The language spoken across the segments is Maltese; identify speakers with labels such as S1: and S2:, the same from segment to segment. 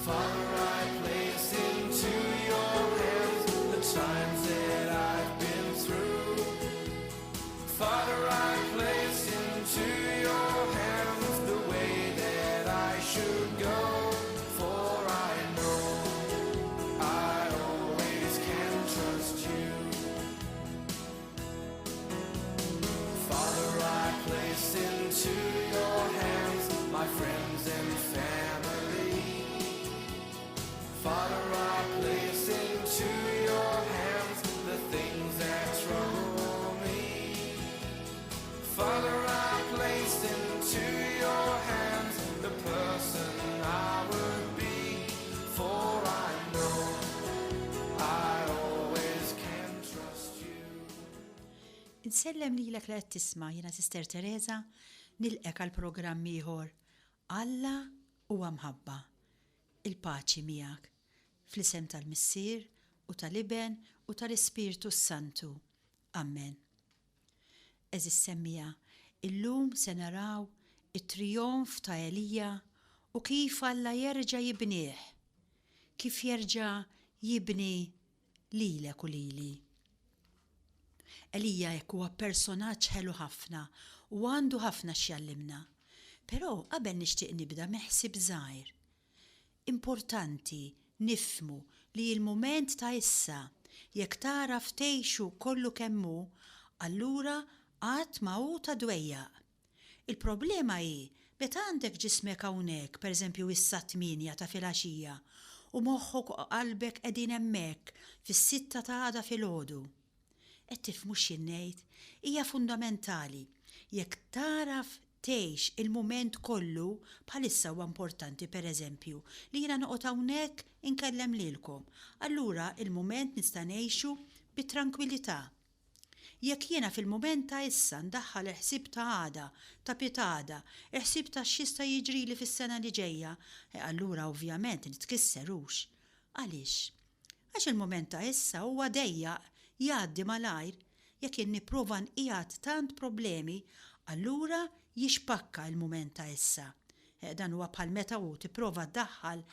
S1: Father, I place into your hands the times that I've been through. Father, I place into your hands the way that I should go, for I know I always can trust you. Father, I place into your hands my friends and family. Father, I place into your hands the things that trouble me. Father, I place into your hands the person I would be, for I know I always can trust you.
S2: Insellem lilek li qed tisma' jiena Sister Teresa nilqek għal programm ieħor Alla huwa mħabba. Il-paċi miegħek. Fl-isem tal-Missier u tal-Iben u tal-Ispirtu s-Santu. Ammen. Għeżież semmiegħa, illum se naraw it-trijonf ta' Elija u kif Alla jerġa' jibnih, kif jerġa' jibni lilek u lili. Elija hekk huwa personaġġ ħelu ħafna u għandu ħafna x'jgħallimna. Però qabel nixtieq nibda minn ħsieb żgħir. Importanti nifhmu li l-mument ta' issa, jekk tagħraf tgħixu kollu kemm hu, allura qatt ma hu ta' dwejjaq. Il-problema hi meta għandek ġismek hawnhekk, pereżempju issa t-tmienja ta' filgħaxija, u moħħok u qalbek qegħdin hemmhekk fis-sitta ta' għada filgħodu. Qed tifhmu x'jien ngħid? Hija fundamentali. Jekk tagħraf tgħix il-mument kollu, bħalissa huwa importanti pereżempju li jiena noqgħod hawnhekk inkellem lilkom, allura il-mument nista' ngħixu bi trankwilità. Jekk jiena fil-mument ta' issa ndaħħal il-ħsieb ta' għada, ta' pitgħada, il-ħsieb ta' x'jista' jiġrili fis-sena li ġejja, eh allura ovvjament nitkisser hux. Għaliex? Għax il-mument ta' issa huwa dejjaq, jgħaddi malajr. Jekk jien nipprova nqiegħed tant problemi, allura jixpakka il-mument ta' issa. Eh dan huwa bħal meta u tipprova ddaħħal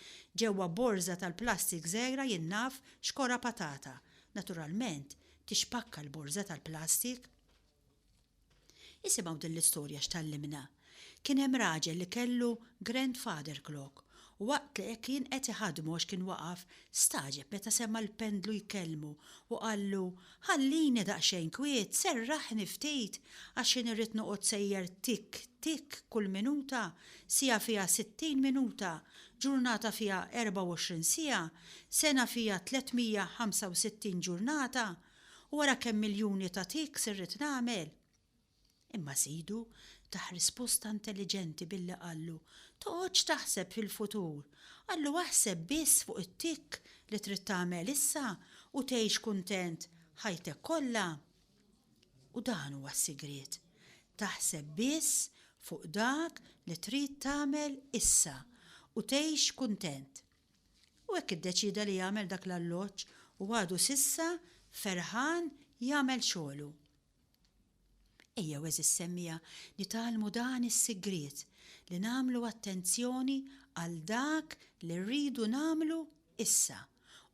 S2: ġewwa borża tal-plastik żgħira jien naf xkora patata. Naturalment, tixpakka l-borża tal-plastik. Isimgħu din l-istorja x'tgħallimna. Kien hemm raġel li kellu grandfather clock u waqt li kien qed iħaddmu għax kien waqaf, stagħġeb meta sema' l-pendlu jkellmu u qallu, Ħallini daqsxejn kwiet, serraħni ftit għax jien irrid noqgħod sejjer tikk tikk kull minuta, siegħa fiha 60 minuta, ġurnata fiha 24 siegħa, sena fiha 365 ġurnata, u ara kemm miljuni ta' ticks irrid nagħmel. Imma sidu tah risposta intelliġenti billi qallu, Toqgħodx taħseb fil-futur. Qallu aħseb biss fuq it-tick li trid tagħmel issa u tgħix kuntent ħajtek kollha. U dan huwa s-sigriet. Taħseb biss fuq dak li trid tagħmel issa u tgħix kuntent. U hekk iddeċieda li jagħmel dak l-alloġġ u għadu s'issa ferħan jagħmel xogħlu. Ejjew għeżież semmiegħa nitgħallmu dan is-sigriet li nagħmlu attenzjoni għal dak li rridu nagħmlu issa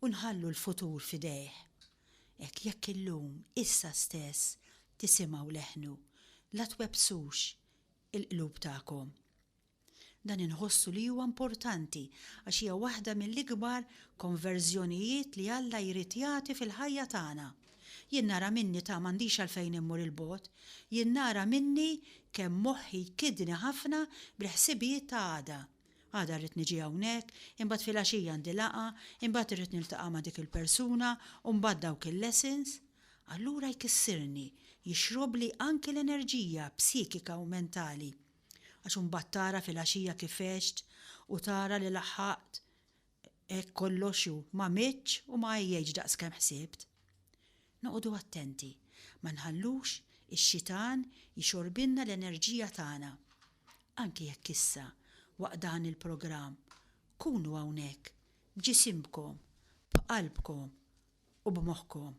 S2: u nħallu l-futur f'idejh. Hekk jekk illum, issa stess, tisimgħu leħnu, la twebbsux il-qlub tagħkom. Dan inħossu li huwa importanti għax hija waħda mill-ikbar konverżjonijiet li Alla jrid jagħti fil-ħajja tagħna. Jien nara minni ta' m'għandix għalfejn immur 'il bogħod, jien nara minni kemm moħħi jkiddni ħafna bil-ħsibijiet ta' għada. Għada rrid niġi hawnhekk, imbagħad filgħaxija għandi laqgħa, imbagħad irrid niltaqa' ma' dik il-persuna u mbagħad dawk il-lessons. Allura jkissirni, jixrobli anki l-enerġija psikika u mentali. Għax imbagħad tara filgħaxija kif għext u tara li laħħaqt hekk kollox u ma mittx u ma għejjejtx daqs kemm ħsibt. Noqogħdu attenti ma nħallux ix-xitan jixorbilna l-enerġija tagħna. Anki jekk issa, waqt dan il-programm, kunu hawnhekk, b'ġisimkom, b'qalbkom u b'moħħkom.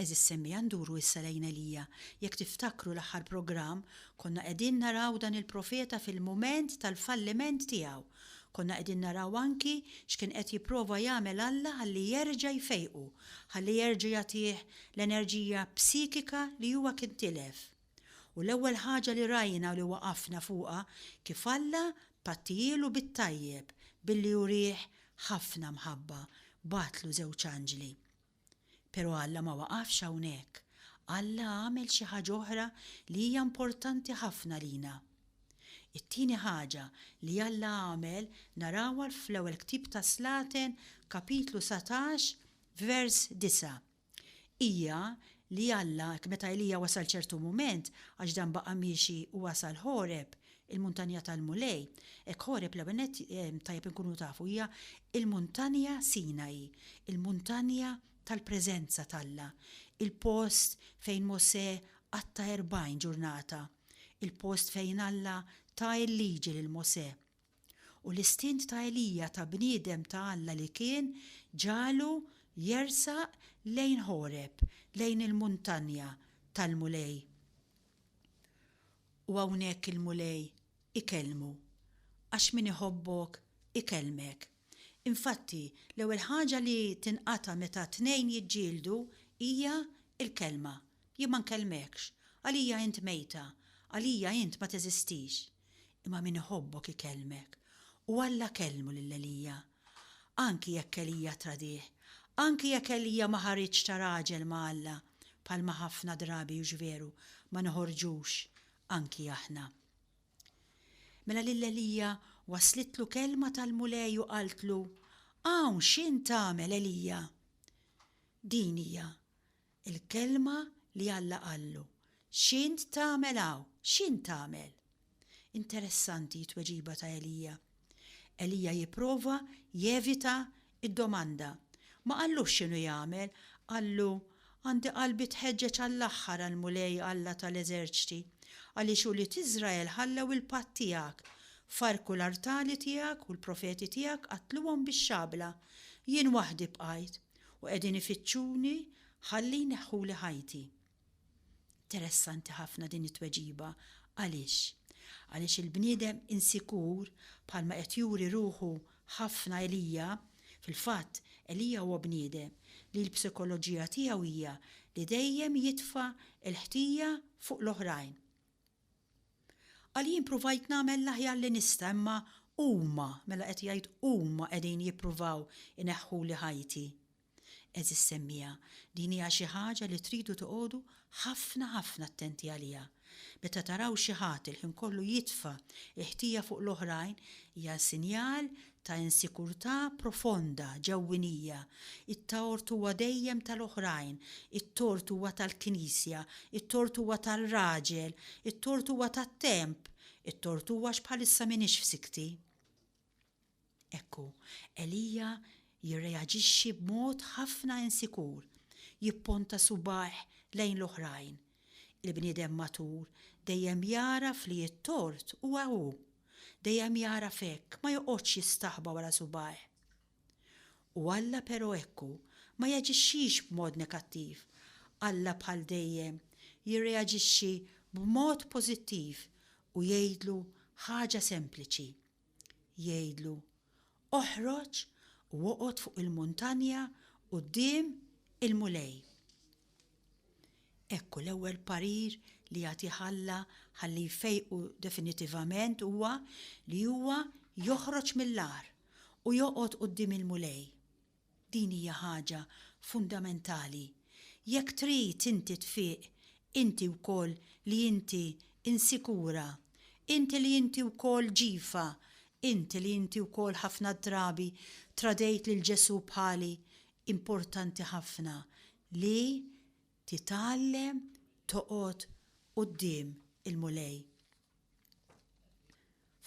S2: Għeżież semmiegħa nduru issa lejn Elija. Jekk tiftakru l-aħħar programm, konna qegħdin naraw dan il-profeta fil-mument tal-falliment tiegħu. Konna qegħdin naraw anki x'kien qed jipprova jagħmel Alla ħalli jerġa' jfejqu, ħalli jerġa' jagħtih l-enerġija psikika li huwa kien tilef. U l-ewwel ħaġa li rajna u li waqafna fuqha kif Alla pattijielu bit-tajjeb billi urieh ħafna mħabba, bagħatlu żewġ anġli. Però Alla ma waqafx hawnhekk. Alla għamel xi ħaġa oħra li hija importanti ħafna għalina. It-tieni ħaġa li Alla għamel narawha fl-ewwel ktieb tas-Slaten kapitlu 19 vers 9. Hija li Alla, meta Elija wasal ċertu mument, għax dan baqa' miexi u wasal Ħoreb, il-muntanja tal-Mulej, hekk Ħoreb l-ewwel nett tajjeb inkunu tafu hija l-muntanja Sinai, il-muntanja tal-preżenza t'Alla, il-post fejn Mosè qatta' 40 ġurnata, il-post fejn Alla ta l-liġi lil Mosè. U l-istint ta' Elija ta' bniedem ta' Alla li kien ġagħlu jersaq lejn Ħoreb, lejn il-muntanja tal-Mulej. U hawnhekk il-Mulej ikellmu, għax min iħobbok ikellmek. Infatti, l-ewwel ħaġa li tinqata' meta tnejn jiġġieldu hija l-kelma. Jien ma nkellmekx, għalija int mejta, għalija int ma teżistix. Imma min iħobbok ikellmek. U Alla kellmu lil Elija. Anki jekk Elija ttradih, anki jekk Elija ma ħariġx ta' raġel ma' Alla, bħalma ħafna drabi hux veru ma noħorġux anki aħna. Mela lil Elija waslitlu kelma tal-Mulej u qaltlu, Hawn x'int tagħmel, Elija? Din hija Il-kelma li Alla qallu, X'int tagħmel hawn? X'int tagħmel? Interessanti t-tweġiba ta' Elija. Elija jipprova jevita d-domanda. Ma qallux x'inhu jagħmel, qallu, Għandi qalbi tħeġġeġ għall-aħħar għall-Mulej Alla ta' l-eżerċti, għaliex ulied Iżrael ħallew il-patt tiegħek, farrku l-artali tiegħek u l-profeti tiegħek qatluhom bix-xabla. Jien waħdi bqajt, u qegħdin ifittxuni ħalli jneħħuli ħajti. Interessanti ħafna din it-tweġiba. Għaliex? Għaliex il-bniedem insikur bħalma qed juri ruħu ħafna Elija, fil-fatt Elija huwa bniedem li l-psikoloġija tiegħu hija li dejjem jitfa' l-ħtija fuq l-oħrajn. Qal jien pruvajt nagħmel l-aħjar li nista' imma huma, mela qed jgħid huma qegħdin jippruvaw ineħħuli ħajti. Għeżież semmiegħa, din hija xi ħaġa li tridu toqogħdu ħafna ħafna attenti għaliha. Meta taraw xi ħadd il-ħin kollu jitfa' l-ħtija fuq l-oħrajn hija sinjal ta' insikurtà profonda ġewwinija. It-tort huwa dejjem tal-oħrajn, it-tort huwa tal-Knisja, it-tort huwa tar-raġel, it-tort huwa tat-temp, it-tort huwa għax bħalissa m'iniex f'sikti. Hekk hu, Elija jirreaġixxi b'mod ħafna insikur, jipponta subgħajh lejn l-oħrajn. Il-bniedem matur dejjem jagħraf li t-tort huwa hu. Dejjem jagħraf hekk, ma joqgħodx jistaħba wara subgħajh. U Alla però hekk hu, ma jaġixxix b'mod negattiv. Alla bħal dejjem jirreaġixxi b'mod pożittiv u jgħidlu ħaġa sempliċi. Jgħidlu, Oħroġ u oqgħod fuq il-muntanja quddiem il-Mulej. Hekk hu l-ewwel parir li jagħtih Alla ħalli jfejqu definitivament huwa li huwa joħroġ mill-għar u joqgħod quddiem il-Mulej. Din hija ħaġa fundamentali. Jekk trid inti tfiq, inti wkoll li inti insikura, inti li inti wkoll ġifa, inti li inti wkoll ħafna drabi tradejt lil Ġesù bħali, importanti ħafna li titgħallem toqgħod quddiem il-Mulej.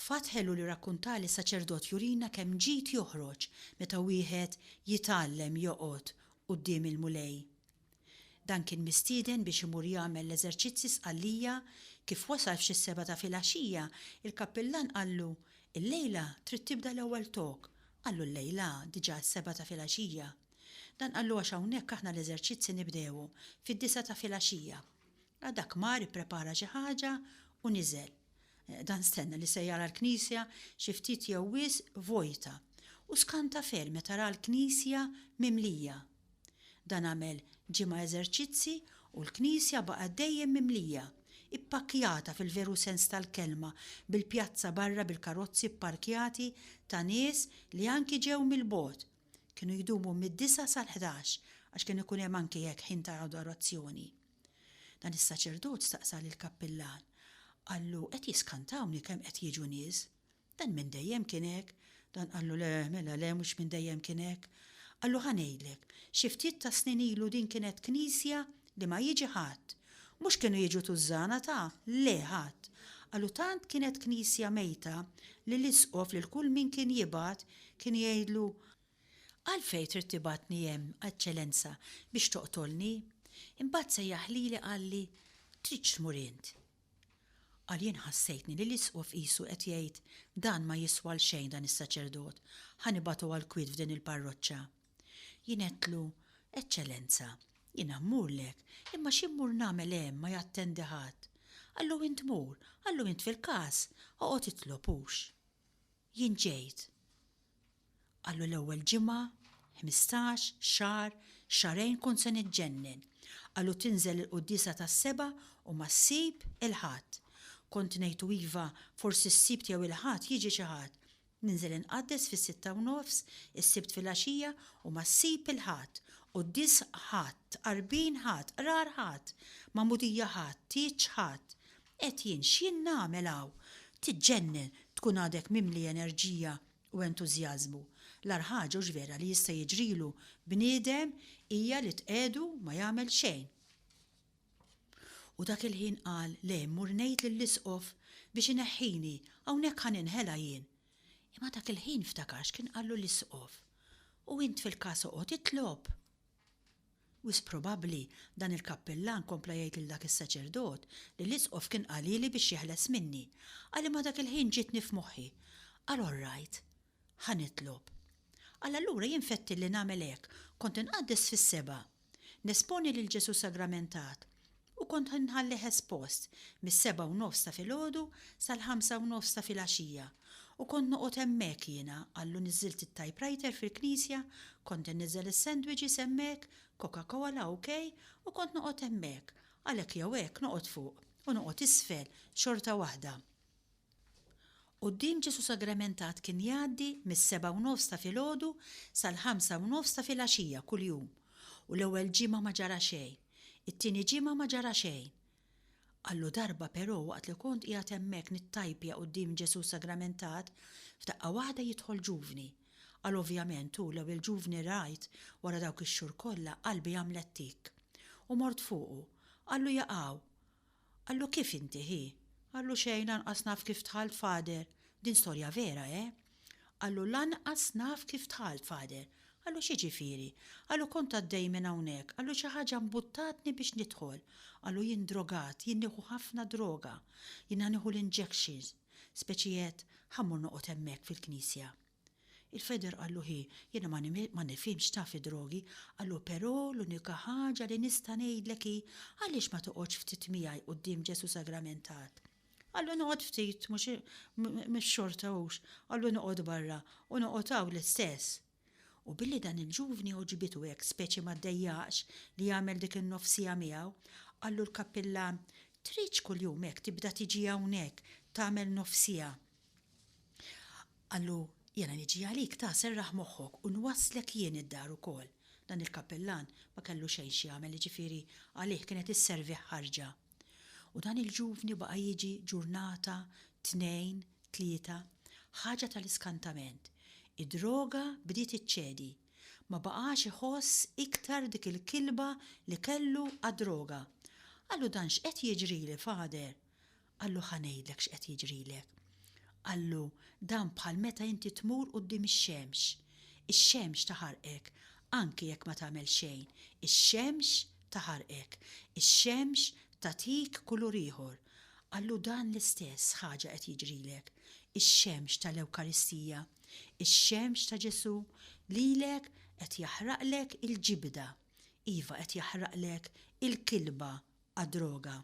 S2: Fatt ħelu li rrakkuntali saċerdot jurina kemm ġid joħroġ meta wieħed jitgħallem joqgħod quddiem il-Mulej. Dan kien mistieden biex imur jagħmel l-eżerċizzi Sqallija, kif wasal f'xi s-sebgħa ta' filgħaxija, il-kappillan qallu, Illejla trid tibda l-ewwel talk. Qallu llejla, diġà s-sebgħa ta' filgħaxija. Dan qallu għax hawnhekk aħna l-eżerċizzi nibdewhom fid-disgħa ta' filgħaxija. Dak mar ipprepara xi ħaġa u niżel. Dan stenna li se jara l-knisja xi ftit jew wisq vojta u skanta ferm meta ra l-knisja mimlija. Dan għamel ġimgħa eżerċizzi u l-knisja baqgħet dejjem mimlija, ippakkjata fil-veru sens tal-kelma bil-pjazza barra bil-karozzi pparkjati ta' nies li anki ġew mill-bogħod. Kienu jdumu mid-disgħa sal-ħdax għax kien ikun hemm anki hekk ħin ta' adorazzjoni. Dan is-saċerdot staqsa lill-kappillan, qallu qed jiskantawni kemm qed jiġu nies. Dan minn dejjem kien hekk? Dan qallu le, mela le mhux minn dejjem kien hekk. Qallu ħa ngħidlek, xi ftit ta' snin ilu din kienet knisja li ma jiġi ħadd. Mhux kienu jiġu tużżana ta', le ħadd. Qallu tant kienet knisja mejta li l-isqof lil kull min kien jibgħat kien jgħidlu Għalfejn trid tibgħatni hemm, Eċċelenza, biex toqtolni? Imbagħad sejjaħ lili qalli, Tridx tmur int? Qal jien ħassejtni li l-isqof qisu qed jgħid dan ma jiswa 'l xejn dan is-saċerdot, ħa nibagħtu għall-kwiet f'din il-parroċċa. Jien għedtlu, Eċċelenza, jiena mmurlek, imma xi mmur nagħmel hemm ma jattendi ħadd. Qallu int mur, qallu int fil-każ, oqgħod itlob hux. Jien ġejt. Qallu l-ewwel ġimgħa, 15, xahar, xahrejn kont se niġġennen. Qallu tinżel il-quddiesa tas-sebgħa u ma ssib il-ħadd. Kont ngħid u iva, forsi s-Sibt jew il-Ħadd jiġi xi ħadd. Ninżel inqaddes fis-sitta u nofs, is-Sibt filgħaxija u ma ssib il-ħadd. Quddies ħadd, tqarbin ħadd, qrar ħadd, magħmudija ħadd, tieġ ħadd. Għedt jien x'jien nagħmel hawn? Tiġġennen, tkun għadek mimli enerġija u entużjażmu. L-agħar ħaġa hux vera li jista' jiġrilu bniedem hija li tqiegħdu ma jagħmel xejn. U dak il-ħin qal le mmur ngħid lill-isqof biex ineħħini, hawnhekk ħa ninħela jien. Imma dak il-ħin ftakar x'kien qallu l-isqof. U int fil-każ oqgħod itlob! Wisq probabbli, dan il-kappillan kompla jgħid lil dak is-saċerdot li l-isqof kien qalili biex jeħles minni. Qal imma dak il-ħin ġietni f'moħħi. Qal all right. Ħa nitlob. Qal allura jien fettilli nagħmel hekk, kont inqaddes fis-sebgħa. Nesponi lil Ġesù Sagramentat u kont inħallih espost mis-sebgħa u nofs ta' filgħodu sal-ħamsa u nofs ta' filgħaxija. U kont noqgħod hemmhekk jiena, qallu niżżilt it-typewriter fil-knisja, kont inniżżel is-sandwiches hemmhekk, Coca-Cola ok, u kont noqgħod hemmhekk. Għal hekk jew hekk noqgħod fuq u noqgħod isfel xorta waħda. Quddiem Ġesù Sagramentat kien jgħaddi mis-sebgħa u nofs ta' filgħodu sal-ħamsa u nofs ta' filgħaxija kuljum. U l-ewwel ġimgħa ma ġara xejn. It-tieni ġimgħa ma ġara xejn. Qallu darba però waqt li kont qiegħed hemmhekk nittajpja quddiem Ġesù Sagramentat, f'daqqa waħda jidħol ġuvni. Qal ovvjament hu l-ewwel ġuvni rajt wara dawk ix-xhur kollha qalbi għamlet tikk. U mort fuqu. Qallu jaqaw. Qallu kif inti ħi? Qallu xejn lanqas naf kif dħalt father. Din storja vera eh? Qallu lanqas naf kif dħalt father. Qallu x'jiġifieri? Qallu kont għaddej minn hawnhekk, qallu xi ħaġa mbuttatni biex nidħol. Qallu jien drogat, jien nieħu ħafna droga. Jiena nieħu l-injections. Speċi għedt, ħa mmur noqgħod hemmhekk fil-knisja. Il-Father qallu ħi, jiena ma ma nifhimx taf id-drogi, qallu però l-unika ħaġa li nista' ngħidlek hi għaliex ma toqgħodx ftit miegħi quddiem Ġesù Sagramentat. Qallu noqgħod ftit mhux mhux xorta hux, qallu noqgħod barra u noqgħod hawn l-istess. U billi dan il-ġuvni għoġbitu hekk speċi ma ddejjaqx li jagħmel dik in-nofs siegħa miegħu, qallu l-kappillan, tridx kuljum hekk tibda tiġi hawnhekk tagħmel nofs siegħa. Qallu, Jiena niġi għalik, ta, serraħ moħħok u nwasslek jien id-dar ukoll. Dan il-kappillan ma kellu xejn x'jagħmel, jiġifieri għalih kienet isservih ħarġa. U dan il-ġuvni baqa' jiġi ġurnata, tnejn, tlieta. Ħaġa tal-iskantament. Id-droga bdiet iċċedi. Ma baqax iħoss iktar dik il-kilba li kellu għad-droga. Qallu dan x'qed jiġrili, Father? Qallu ħa ngħidlek x'qed jiġrilek. Qallu dan bħal meta inti tmur quddiem ix-xemx. Ix-xemx taħarqek anki jekk ma tagħmel xejn. Ix-xemx taħarqek. Ix-xemx tagħtik kulur ieħor. Qallu dan l-istess ħaġa qed jiġrilek. Ix-xemx tal-Ewkaristija, ix-xemx ta' Ġesù lilek qed jaħraqlek il-ġibda. Iva qed jaħraqlek il-kilba għad-droga.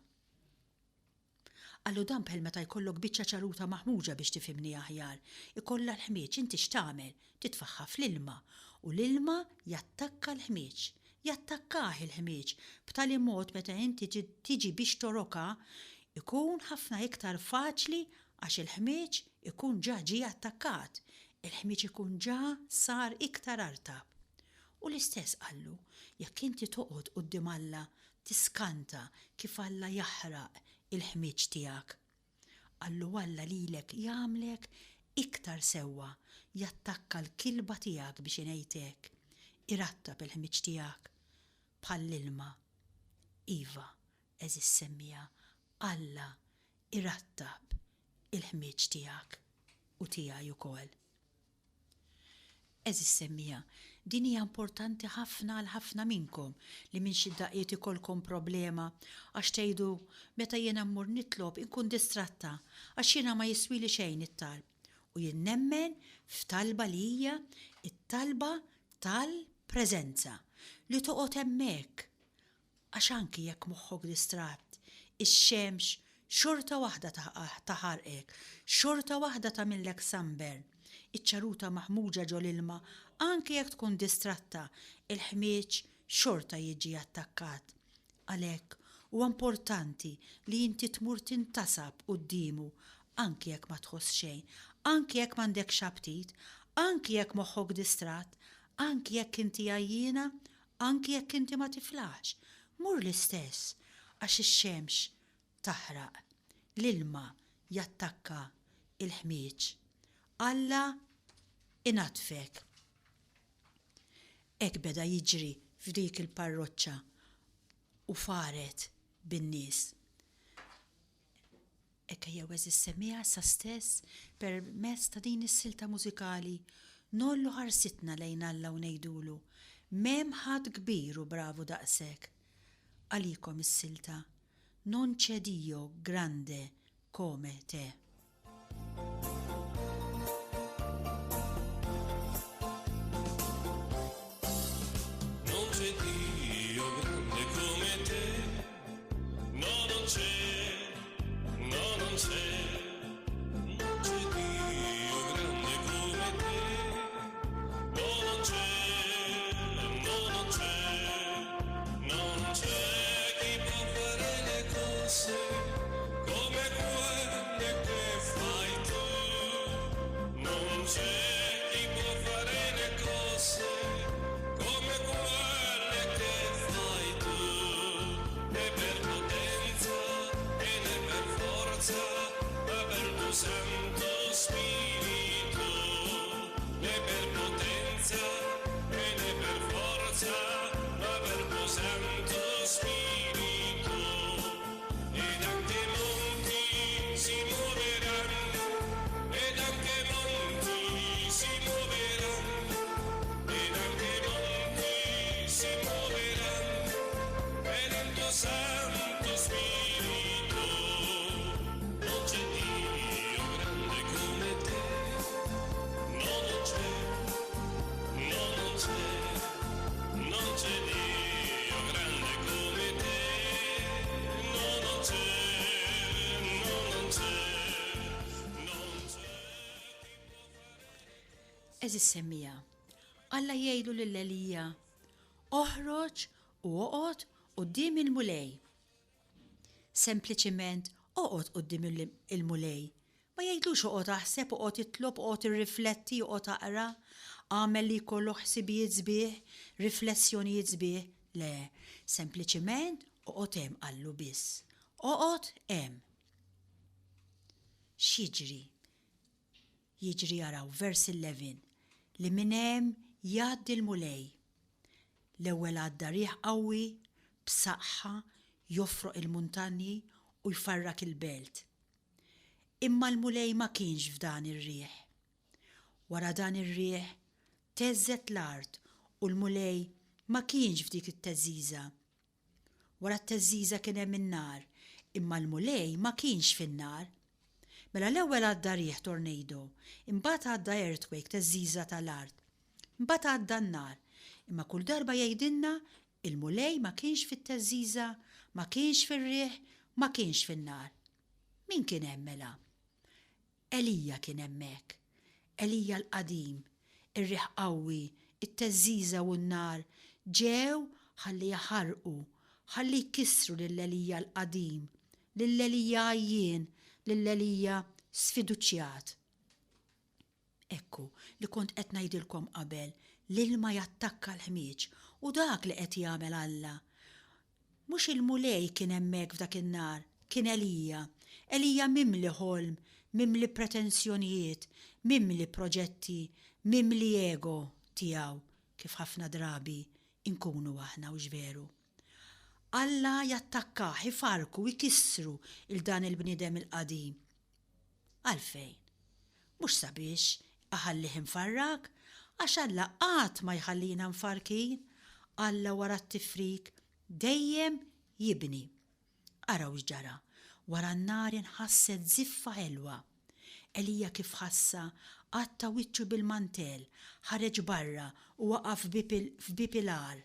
S2: Qallu dan bħal meta jkollok biċċa ċaruta maħmuġa biex tifhimni aħjar. Ikollha l-ħmieġ, inti x'tagħmel? Titfagħha fl-ilma u l-ilma jattakka l-ħmieġ. Jattakkah il-ħmieġ b'tali mod meta inti tiġi biex torokha ikun ħafna iktar faċli għax il-ħmieġ ikun ġa ġie attakkat, il-ħmieġ ikun ġa sar iktar artab. U l-istess qallu, jekk inti toqgħod quddiem Alla tiskanta kif Alla jaħraq il-ħmieġ tiegħek. Qallu Alla lilek jagħmlek iktar sewwa, jattakka l-kilba tiegħek biex ingħid hekk, irattab il-ħmieġ tiegħek bħall-ilma. Iva, għeżież semmiegħa, Alla irattab il-ħmieġ tiegħek u tiegħi ukoll. Għeżież semmiegħa, din hija importanti ħafna għal ħafna minnkom li minn xi daqqiet ikollkom problema għax tgħidu meta jiena mmur nitlob inkun distratta għax jiena ma jiswili xejn it-talb. U jien nemmen f'talba li hija t-talba tal-preżenza, li toqgħod hemmhekk Għax anki jekk moħħok distratt, ix-xemx xorta waħda taħarqek, xorta waħda tagħmillek sunburn. Iċ-ċaruta maħmuġa ġol-ilma, anki jekk tkun distratta, il-ħmieġ xorta jiġi attakkat. Għalhekk, huwa importanti li inti tmur tintasab quddiemu anki jekk ma tħoss xejn, anki jekk m'għandekx aptit, anki jekk moħħok distratt, anki jekk inti għajjiena, Anki jekk inti ma tiflaħx, mur l-istess għax ix-xemx taħraq, l-ilma jattakka l-ħmieġ. Alla inaddfek. Hekk beda jiġri f'dik il-parroċċa u faret bin-nies. Hekk ejjew għeżież semmiegħa issa stess permezz ta' din is-silta mużikali ngħollu ħarsitna lejn Alla u ngħidulu, M'hemm ħadd kbir u bravu daqsek. Għalikom is-silta, Non c'è Dio grande come te.
S1: Non c'è Dio grande come te, no non c'è, no non c'è, non c'è Dio grande come te, no non c'è, no non c'è, non c'è chi può fare le cose come quelle che fai tu, non c'è chi può fare le cose come quelle che fai tu, né per potenza e né per forza, ma per tuo Santo Spirito, né per potenza e né per forza, ma per tuo Santo Spirito. Ed anche i monti si muoveranno, ed anche i monti si muoveranno, ed anche i monti si muoveranno, per il tuo Santo Spirito. Non c'è Dio grande come te, no non c'è, no non c'è, non c'è Dio grande come te, no non c'è, no non c'è, non c'è.
S2: Għeżież semmiegħa, Alla jgħidlu lil Elija, Oħroġ u oqgħod quddiem il-Mulej. Sempliċiment oqgħod quddiem il-Mulej. Ma jgħidlux oqgħod aħseb, oqgħod itlob, oqgħod irrifletti, oqgħod aqra, agħmel li jkollok ħsibijiet sbieħ, riflessjonijiet sbieħ. Le, sempliċiment oqgħod hemm qallu biss. Oqgħod hemm. X'jiġri? Jiġri araw vers 11 li minn hemm jgħaddi l-Mulej. L-ewwel għadda riħ qawwi b'saħħa jofroq il-muntanji u jfarrak il-belt. Imma l-Mulej ma kienx f'dan ir-riħ. Wara dan ir-riħ theżżet l-art u l-Mulej ma kienx f'dik it-theżżiża. Wara t-theżżiża kien hemm in-nar, imma l-Mulej ma kienx fin-nar. Mela l-ewwel għadda riħ tornado, imbagħad għadda earthquake theżżiża tal-art. Imbagħad għadda n-nar. Imma kull darba jgħidilna il-Mulej ma kienx fit-theżżiża, ma kienx fir-riħ, ma kienx fin-nar. Min kien hemm mela? Elija kien hemmhekk. Elija l-qadim, ir-riħ qawwi, it-theżżiża u n-nar ġew ħalli jaħarqu, ħalli jkissru lil Elija l-qadim, lil Elija għajjien, lil Elija sfiduċjat. Hekk hu li kont qed ngħidilkom qabel, l-ilma jattakka l-ħmieġ u dak li qed jagħmel Alla. Mhux il-Mulej kien hemmhekk f'dak in-nhar, kien Elija. Elija mimli ħolm, mimli pretensjonijiet, mimli proġetti, mimli ego tiegħu, kif ħafna drabi nkunu aħna, hux veru? Alla jattakkah, ifarrku, ikissru 'l dan il-bniedem il-qadim. Għalfejn? Mhux sabiex iħallih imfarrak, għax Alla qatt ma jħallina mfarrkin, Alla wara t-tifrik dejjem jibni. Araw x'ġara, wara n-nar inħasset żiffa ħelwa. Elija kif ħassha, għatta wiċċu bil-mantell, ħareġ barra u waqaf f'bieb il-għar.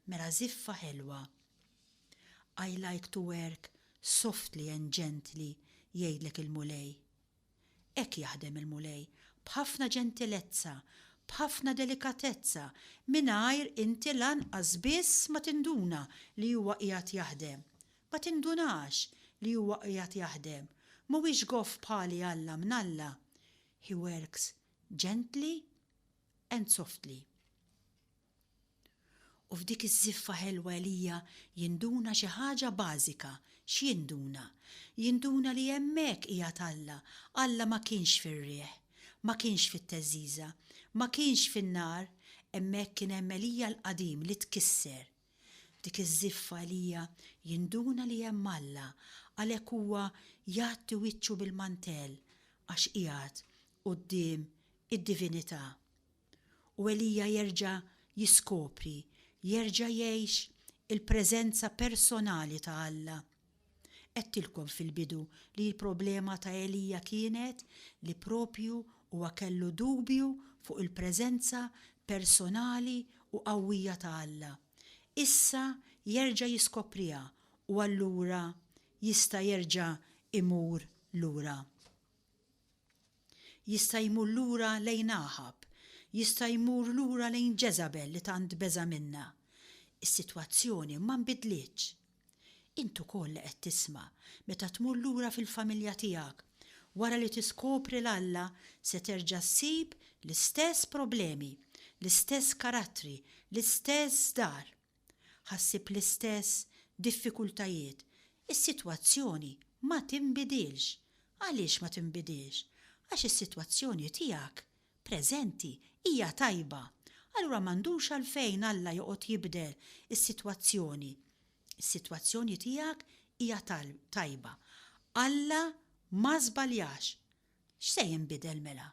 S2: Mela żiffa ħelwa. I like to work softly and gently jgħidlek il-Mulej. Hekk jaħdem il-Mulej, b'ħafna ġentilezza, b'ħafna delikatezza, mingħajr inti lanqas biss ma tinduna li huwa qiegħed jaħdem. Ma tindunax li huwa qiegħed jaħdem. Mhuwiex goff bħali Alla mnalla. He works gently and softly. U f'dik iż-żiffa ħelwa Elija jinduna xi ħaġa bażika. X'jinduna? Jinduna li hemmhekk qiegħed Alla. Alla ma kienx fir-riħ. Ma kienx fit-theżżiża. Ma kienx fin-nar. Hemmhekk kien hemm Elija l-qadim li tkisser. F'dik iż-żiffa Elija jinduna li hemm Alla, għalhekk huwa jgħatti wiċċu bil-mantell għax qiegħed quddiem id-divinità. U Elija jerġa' jiskopri, jerġa' jgħix il-preżenza personali ta' Alla. Għedtilkom fil-bidu li l-problema ta' Elija kienet li proprju huwa kellu dubju fuq il-preżenza personali u qawwija ta' Alla. Issa jerġa' jiskopriha u allura jista' jerġa' jmur lura. Jista' jmur lura lejn Aħab. Jista' jmur lura lejn Ġeżabel li tant beża' minnha. Is-sitwazzjoni ma nbidlitx. Int ukoll li qed tisma', meta tmur lura fil-familja tiegħek, wara li tiskopri 'l Alla se terġa' ssib l-istess problemi, l-istess karattri, l-istess dar. Ħa ssib l-istess diffikultajiet. Is-sitwazzjoni ma tinbidilx. Għaliex ma tinbidilx? Għax is-sitwazzjoni tiegħek preżenti hija tajba. Allura m'għandux għalfejn Alla joqgħod jibdel is-sitwazzjoni. Is-sitwazzjoni tiegħek hija tajba. Alla ma żbaljax. X'se jinbidel mela?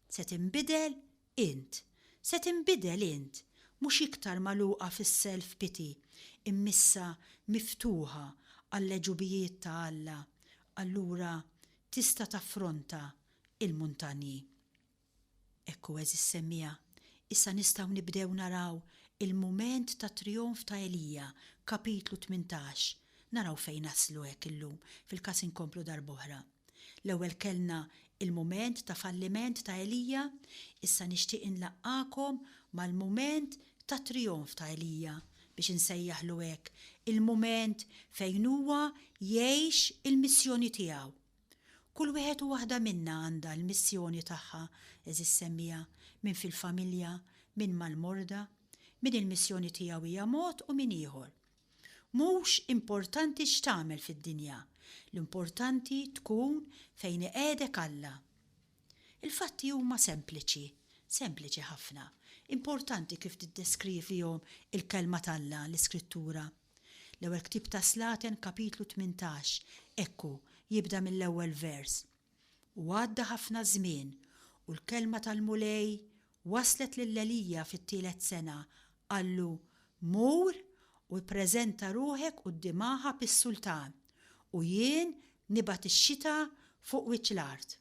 S2: Se tinbidel int. Se tinbidel int, mhux iktar magħluqa fis-self pity, imma issa miftuħa għall-għeġubijiet ta' Alla, allura tista' taffronta l-muntanji. Hekk hu għeżież semmiegħa, issa nistgħu nibdew naraw il-mument tat-trijonf ta' Elija, kapitlu 18. Naraw fejn naslu hekk illum, fil-każ inkomplu darb'oħra. L-ewwel kellna il-mument ta' falliment ta' Elija, issa nixtieq inlaqqagħkom mal-mument ta' trijonf ta' Elija, biex insejjaħlu hekk, il-mument fejn huwa jgħix il-missjoni tiegħu. Kull wieħed u waħda minna għandha l-missjoni tagħha, għeżież semmiegħa, min fil-familja, min mal-morda, min il-missjoni tiegħu hija mod u min ieħor. Mhux importanti x'tagħmel fid-dinja, l-importanti tkun fejn iqiegħdek Alla. Il-fatti huma sempliċi, sempliċi ħafna. Importanti kif tiddeskrivihom il-Kelma t'Alla, l-Iskrittura. L-Ewwel Ktieb ta' Slaten kapitlu 18, hekk hu, jibda mill-ewwel vers. U għadda ħafna żmien, u l-kelma tal-Mulej waslet lil Elija fit-tielet sena, qallu, Mur u ippreżenta ruħek quddiem Aħab is-sultan, u jien nibgħat ix-xita fuq wiċċ l-art.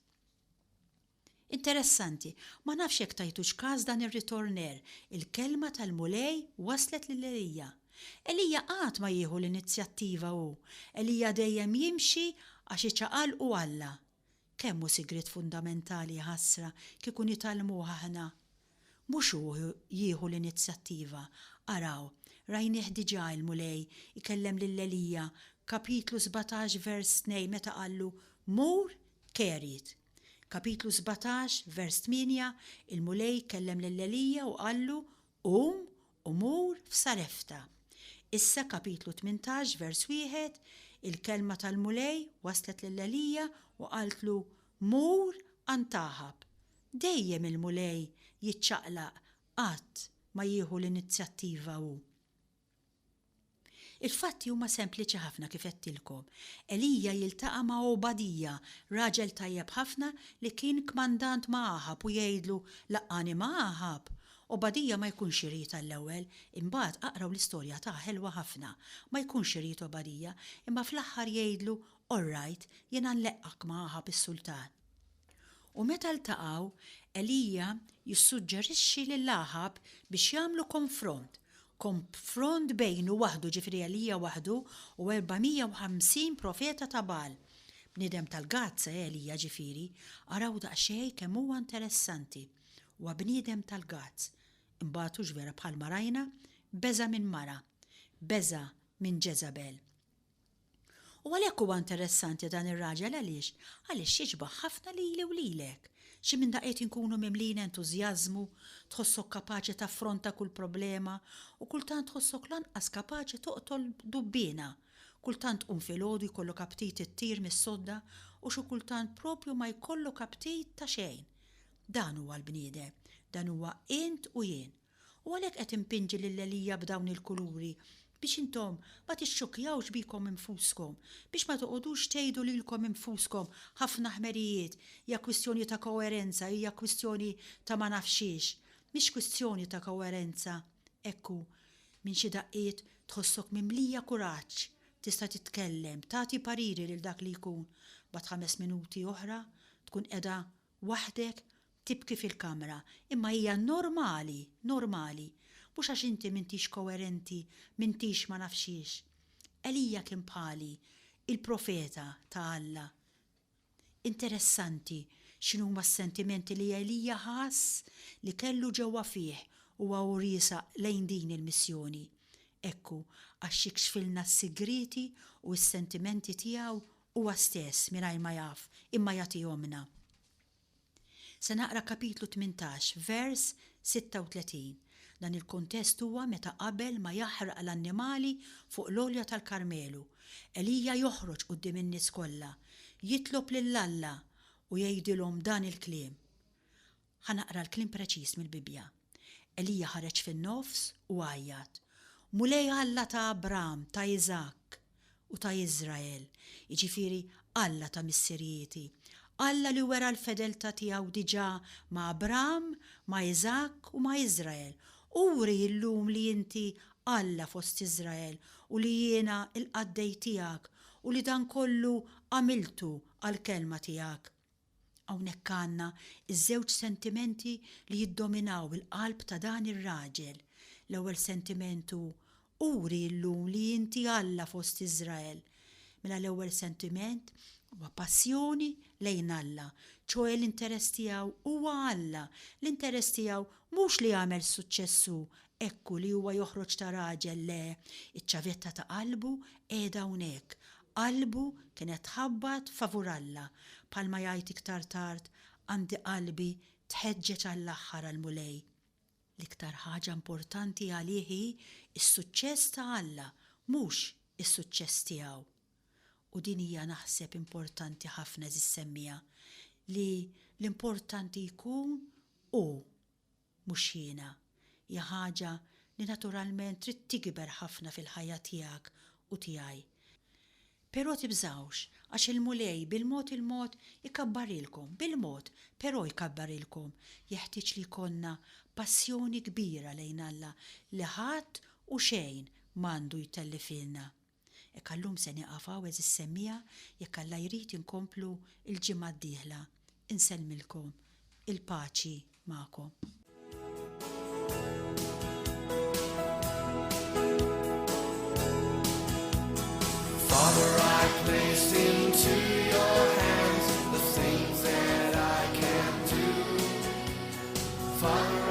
S2: Interessanti, ma nafx jekk tajtux kas dan ir-ritornell, il-kelma tal-Mulej waslet lil Elija. Elija qatt ma jieħu l-inizjattiva hu. Elija dejjem jimxi Għax iċaqalqu Alla. Kemm hu sigriet fundamentali ħasra kieku nitgħallmuh aħna. Mhux hu jieħu l-inizjattiva. Araw, rajnih diġà il-Mulej ikellem lil Elija, kapitlu 17 vers 2 meta qallu, Mur, Kerit. Kapitlu 17 vers 8 il-Mulej kellem lil Elija u qallu, Qum u mur f'Sarefta. Issa kapitlu 18 vers 1, il-kelma tal-Mulej waslet lil Elija u qaltlu, Mur għand Aħab. Dejjem il-Mulej jiċċaqlaq qatt ma jieħu l-inizjattiva hu. Il-fatti huma sempliċi ħafna kif għedtilkom. Elija jiltaqa' ma' Għobadija, raġel tajjeb ħafna li kien kmandant ma' Aħab u jgħidlu, Laqqagħni ma' Aħab. Għobadija ma jkunx irid għall-ewwel, imbagħad aqraw l-istorja ta' ħelwa ħafna. Ma jkunx irid Għobadija, imma fl-aħħar jgħidlu, All right, jiena nleqqgħek ma' Aħab is-sultan. U meta ltaqgħu, Elija jissuġġerixxi lil Aħab biex jagħmlu konfront, konfront bejnu waħdu, ġifieri Elija waħdu, u 450 profeta ta' Bagħal. Bniedem tal-gazza, eh, Elija, ġifieri. Araw daqsxejn kemm huwa interessanti. Huwa bniedem tal-gazz. Imbagħad hux vera bħalma rajna, beża' minn mara. Beża' minn Ġeżabel. U għalhekk huwa interessanti dan ir-raġel għaliex? Għaliex jixbah ħafna lili u lilek. Xi minn daqqiet inkunu mimlijin entużjażmu, tħossok kapaċi taffronta kull problema u kultant tħossok lanqas kapaċi toqtol dubbiena. Kultant tqum filgħodu jkollok aptit ittir mis-sodda u xi kultant proprju ma jkollok aptit ta' xejn. Dan huwa l-bniedem. Dan huwa int u jien. U għalhekk qed inpinġi lil Elija b'dawn il-kuluri, biex intom ma tixxukkjawx bikom infuskom, biex ma toqogħdux tgħidu lilkom infuskom ħafna ħmerijiet, hija kwistjoni ta' koerenza, hija kwistjoni ta' ma nafx xiex. Mhix kwistjoni ta' koerenza. Hekk hu. Minn xi daqqiet tħossok mimlija kuraġġ, tista' titkellem, tagħti pariri lil dak li jkun, mbagħad ħames minuti oħra tkun qiegħda waħdek tibki fil-kamra, imma hija normali, normali. Mhux għax inti m'intix koerenti, m'intix ma nafx xiex. Elija kien bħali, il-profeta ta' Alla. Interessanti x'inhuma s-sentimenti li Elija ħass li kellu ġewwa fih huwa u riesaq lejn din il-missjoni. Hekk hu, għax jikxfilna s-sigrieti u s-sentimenti tiegħu huwa stess mingħajr ma jaf, imma jagħtihomlna. Se naqra kapitlu 18, vers 36. Dan il-kuntest huwa meta qabel ma jaħraq l-annimali fuq l-għolja tal-Karmelu, Elija joħroġ quddiem in-nies kollha, jitlob lil Alla u jgħidilhom dan il-kliem. Ħa naqra l-kliem preċiż mill-Bibbja. Elija ħareġ fin-nofs u għajjat, Mulej Alla ta' Abram, ta' Iżakk, u ta' Iżrael, jiġifieri Alla ta' missirijieti, Alla li wera l-fedeltà tiegħu diġà ma' Abram, ma' Iżakk u ma' Iżrael, uri llum li inti Alla fost Iżrael u li jiena l-qaddej tiegħek u li dan kollu għamiltu għall-kelma tiegħek. Hawnhekk għandna ż-żewġ sentimenti li jiddominaw il-qalb ta' dan ir-raġel. L-ewwel sentiment hu, Uri llum li inti Alla fost Iżrael. Mela l-ewwel sentiment huwa passjoni lejn Alla, ċoe l-interess tiegħu huwa Alla, l-interess tiegħu mhux li jagħmel suċċess hu, hekk hu li huwa joħroġ ta' raġel, le, iċ-ċavetta ta' qalbu qiegħda hawnhekk, Qalbu kienet tħabbat favur Alla, bħalma jgħid iktar tard, Għandi qalbi tħeġġeġ għall-aħħar għall-Mulej. L-iktar ħaġa importanti għalih hi s-suċċess ta' Alla, mhux is-suċċess tiegħu. U din hija naħseb importanti ħafna għeżież semmiegħa, li l-importanti jkun hu. mhux jiena, hija ħaġa li naturalment trid tikber ħafna fil-ħajja tiegħek u tiegħi. Però tibżgħux, għax il-Mulej bil-mod il-mod ikabbarilkom, bil-mod, però jkabbarilkom. Jeħtieġ li jkollna passjoni kbira lejn Alla li ħadd u xejn m'għandu jtellifilna. Hekk għal-lum se nieqaf hawn għeżież semmiegħa, jekk Alla jrid inkomplu l-ġimgħa d-dieħla. Insellmilkom. Il-paċi magħkom.
S1: Father, I place into Father.